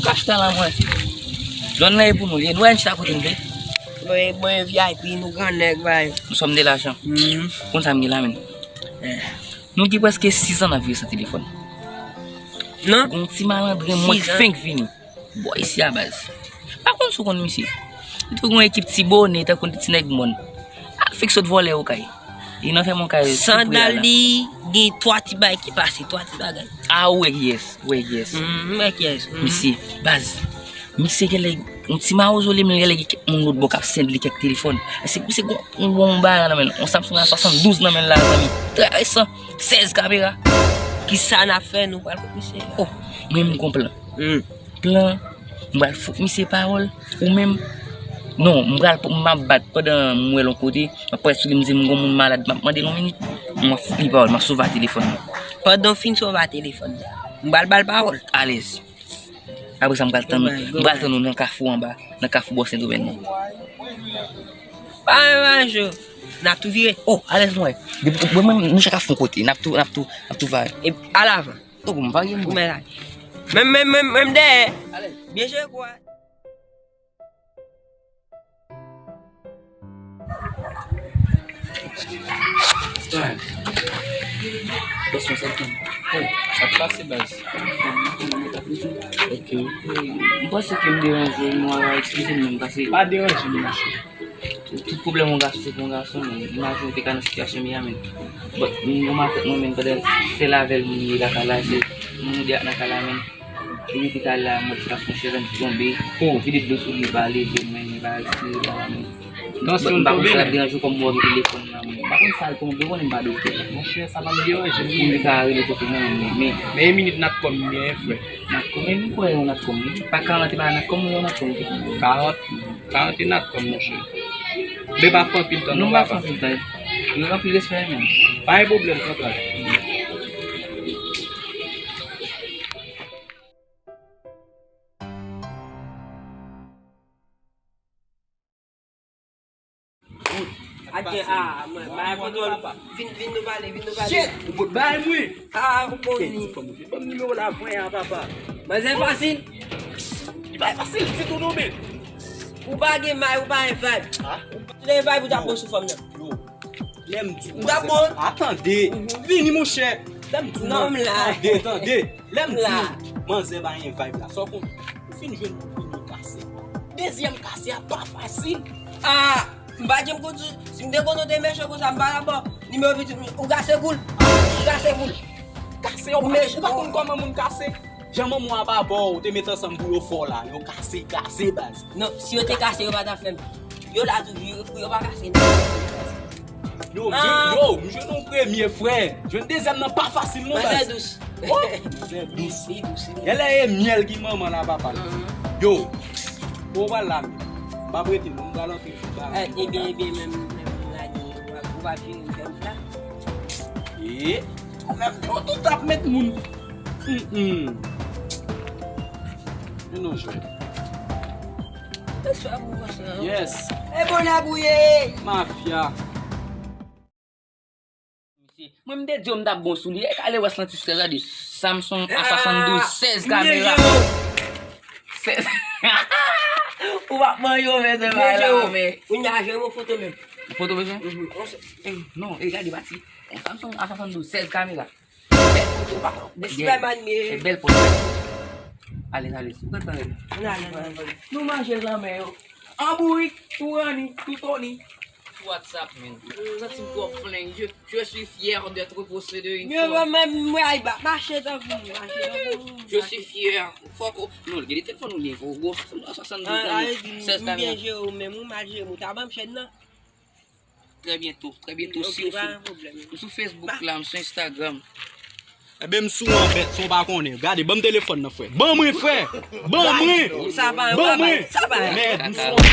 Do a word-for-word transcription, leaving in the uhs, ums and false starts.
Kach ta la mwen. Zòn nan e pou nou li ye. Nou wè n chita kote n vle. Mwen, mwen V I P, nou gran nèg, bay. Nous sommes de l'argent. Konn sa m gen la, menn. Nou gen prèske sis an n ap viv san telefòn. Non? Gon ti malandren mwen ki fenk vini. Bò isi a baz. Pa konn si w konn misye. Li tou gon ekip ti bone, tankou ti nèg mòn. Al fèk sot vòlè yo kay. Li nan fèmen kay. Sandal li gen twa ti bagay ki pase, twa ti bagay. Ah, ou wè kiyès, ou wè kiyès. Mm, m wè kiyès. Mm. Misye, baz. Misye genlè, yon ti mawozole, men genlè gen kèk moun lòt bò k ap send li kèk telefòn. Misye, misye gon, yon bon bagay nan men l. Yon Samsung A swasanndouz nan men l la, zanmi. Trè resan, sèz kamera. Kisa n ap fè, nou pral kot misye? Oh, mwen m gon plan. Mm. Plan, m pral fout misye pawòl, ou menm. Non, m pral, m ap bat pandan m wè l yon kote, m ap prèt sou li, m di m gon moun malad, m ap mande l yon minit, m ap fout li pawòl, m ap sove a telefòn nan. Pandan w fin sove a telefòn nan, m pral ba l pawòl. Alèz. Apre sa, m pral tann, m pral tann ou nan kafou anba, nan kafou bò Sendomeng nan. Pa manje, n ap tou vire. Oh, alèz mwen. Depi, mwen, mwen, nou chak ap fon kote, n ap tou, n ap tou, n ap tou vare. E, alavan. Ou konn m pa gen mwen. Men, men, men, men m dèyè. Byen jwe kwa. Style. Bòs mwen sa k gen. Oh, sa k pase baz? Ok. M panse ke m deranje w, nou a eskize m, men m pase. Pa deranje m, monchè. Tout pwoblèm yon gason se pou yon gason, men imajine w te ka nan sitiyasyon m ye a, men. But m gon matant mwen, men pandan se l avè l m ye lakay la, se m moude ak nan kay la, men. Epi pi ta la, mwen te ka fon chèz an tonbe. Oh, vide dlo sou li, pa leve, men li pa respire, pa men. Tansyon m tonbe, men. But m pa konn si l ap deranje w kòm m wè w gen telefòn nan, men. M pa konn sa l tonbe, w konnen m pa doktè. Monchè, sa pa m deranje m. Pou li ka rele kote mwen, men, men. Men e minit natcom m ye, frè. Natcom, men m kwè yon natcom, wi. Pa karant, e pa natcom, yon natcom. Karant? Karant e natcom, monchè. Men pa fè anpil tan non, papa. Non, pa fè anpil tan. Yo anpil respè, men. Pa gen pwoblèm, santral. Atè, a, mwen, bay kontwòl. Vin, vin nou pale, vin nou pale. Shit! Ou pot bay mwen. A, ou pon ni. Ban m nimewo la, voye a, papa. Manzè fasil. Li pa fasil ditou non, men. Ou pa gen may, ou pa gen vibe. Ha? Ou pa gen vibe, ou t ap bon sou fanm nan. Yo. Lè m di w, m t ap bon. Atande. Vini, monchè. Lè m di w, non, m la. Tande, tande. Lè m di w, manzè pa gen vibe la. Sa w konn, ou fin jwenn moun, vini kase. Dezyèm kase a pa fasil. Ah, m pa janm konn si, si m te konn ou te mechan konsa, m pa t ap ba w nimewo pitit m. Ou kase kou l. Ou kase kou l. Kase, ou pa, ou pa konn kòman moun kase. Jan manman w ap ba w, ou te met ansanm pou yo fè w la. Yo kase, kase, baz. Non, si yo te kase, yo pa t ap fè m. Yo la toujou, yo, yo pa kase m. Yo, m jwenn, yo, m jwenn yon premye, frè. Jwenn dezyèm nan pa fasil non, baz. Manzè dous. Oh, manzè dous. Li dous, li. Genlè e myèl ki manman la, papa. Yo, ou pral la, men. M p ap rete non, m pral antre sou bagay. Ebyen, ebyen, menm, menm, lage, ou pa, ou pa vini fè m sa. E, ou menm, ou tout ap met moun. Mm, mm. Men non, jwè. Yes. E bon la bouye. Mafya. Mwen, m te di w m t ap bon sou li. E kale wès lan ti sèz la de Samsung A swasanndouz, sèz kamera. Sèz. Ou p ap manje w, men se bay la, men. Ou n a jwe yon foto menm. Foto bezwen? Non, e gade pati. Yon Samsung A swasanndouz, sèz kamera. Bèl foto, pa. De Spiderman, men. Se bèl foto. Alèz, alèz. Ou kontan, men. Nou manje lanmè yo. An bourik, tou ranni, tou toni. Sou WhatsApp, men. Mwen santi m twò flenk. Je, je suis fier d'être possédé une phone. Mwen, mwen, mwen, ay, ba, mache tankou, mache tankou. Je suis fier. Fòk ou, non, gen de telefòn ou gen, fòk ou, sèz kamera. Ou byen jere ou menm, ou mal jere m, ou ta ban m chèn nan. Très bientôt, très bientôt, si ou sou, ou sou Facebook la, m sou Instagram. Ebyen, m sou an bèt, si w pa konnen. Gade, ban m telefòn nan, frè. Ban mwen, frè! Ban mwen! Sa pa, ban mwen! Sa pa. Mèd, m sou an.